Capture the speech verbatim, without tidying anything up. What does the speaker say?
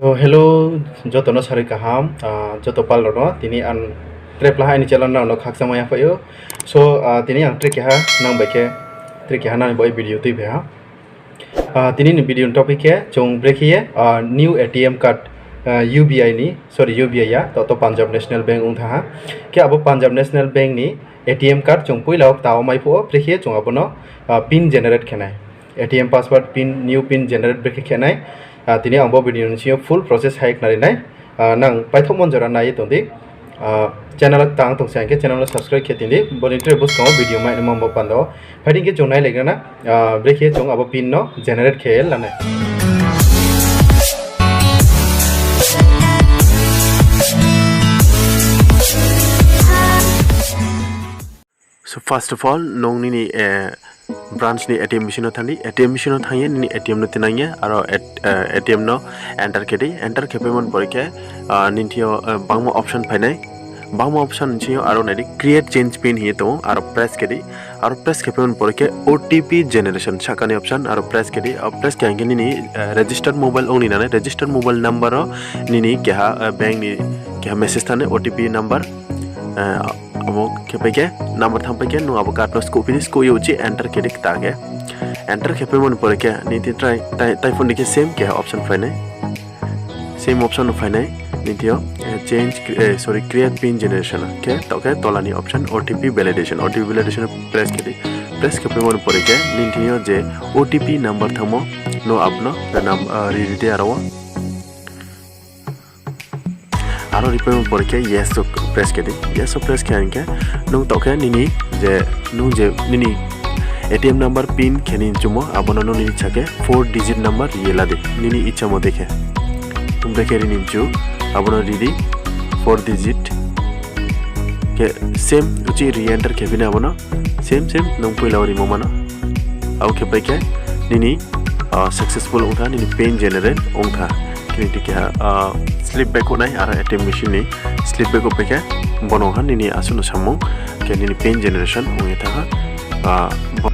So, hello, joto no sarui kaham, ah, joto pal rao no, tini ang tre plaha aini channel nrao no khakchangma yaphai ou. So, ah, tini ang tre keha nang bai khe, tre keha nang bai video tuiphai ha. Ah, tini ni video ni topic khe chung brekhe ye, ah, new A T M card, ah, U B I ni, sorry, U B I ya, to, to Punjab National Bank ong thanng ha. Khe abo Punjab National Bank ni A T M card chung poila wo kta wo mai phuh wo, brekhe ye chung abo no, ah, pin generate khe nai. A T M password pin, new pin generate brekhe khe nai. Ah, tini ang bo video ni sing yo full process hai khnari nai. Ah, nang paithohmo jora nai ye tong di. Ah, channel tang tong se hing khe channel no subscribe khe tong di. Bo ni tre buskang wo video mai nai mo bo panda wo. Phai di hing khe chung nailai gra na, ah, brekhe chung abo pin no generate khe la nai. So first of all, nung nini, eh, branch ni A T M machine no thanng di, A T M machine no thanng ye nini A T M no tinang ye, aro A T M no enter khe di, enter khe paimo ni pore khe, ah, nini thing yo, eh, bangma option phai nai, bangma option ni sing yo aro nai di create change pin hing ye tong ou, aro press khe di, aro press khe paimo ni pore khe O T P generation sahka ni option, aro press khe di, aro press khe hing khe nini, eh, registered mobile ong ni nang nai, registered mobile number wo nini keha, eh, bank ni keha message thanng nai O T P number, eh, abo khe pai khe, number thanng pai khe, nung abo card no skuhphi di, skuh ye uchih enter khe di kta khe. Enter khe paimo ni pore khe, nini thing try, tai, tai phone di khe same keha option phai nai. Same option no phai nai, nini thing yo, eh, change, eh, sorry, create pin generation khe, taoh khe tola ni option O T P validation, O T P validation press khe di. Press khe paimo ni pore khe, nini thing yo je O T P number thanngmo, no abo no, eh, nam-, eh, ri ri di aro wo. Aro ri paimo ni pore khe yes wo press khe di. Yes wo press khe hing khe, nung taoh khe nini je, nung je nini A T M number pin khe ni chumo, abo no nung nini icha khe four digit number ri ye la di. Nini icha mo de khe. Nung brekhe ri ni mchu, abo no ri di four digit. Khe same uchih re-enter khe phi nai abo no. Same, same, nung poila wo rimo ma no. Abo khe pai khe nini, ah, successful ong tha, nini pin generate ong tha. Khe nini keha, ah, slip bai kouh nai, aro A T M machine ni slip bai kouh pai khe, bo no ha nini asuh no samung, khe nini pin generation ong ye thanng ha. Ah, bo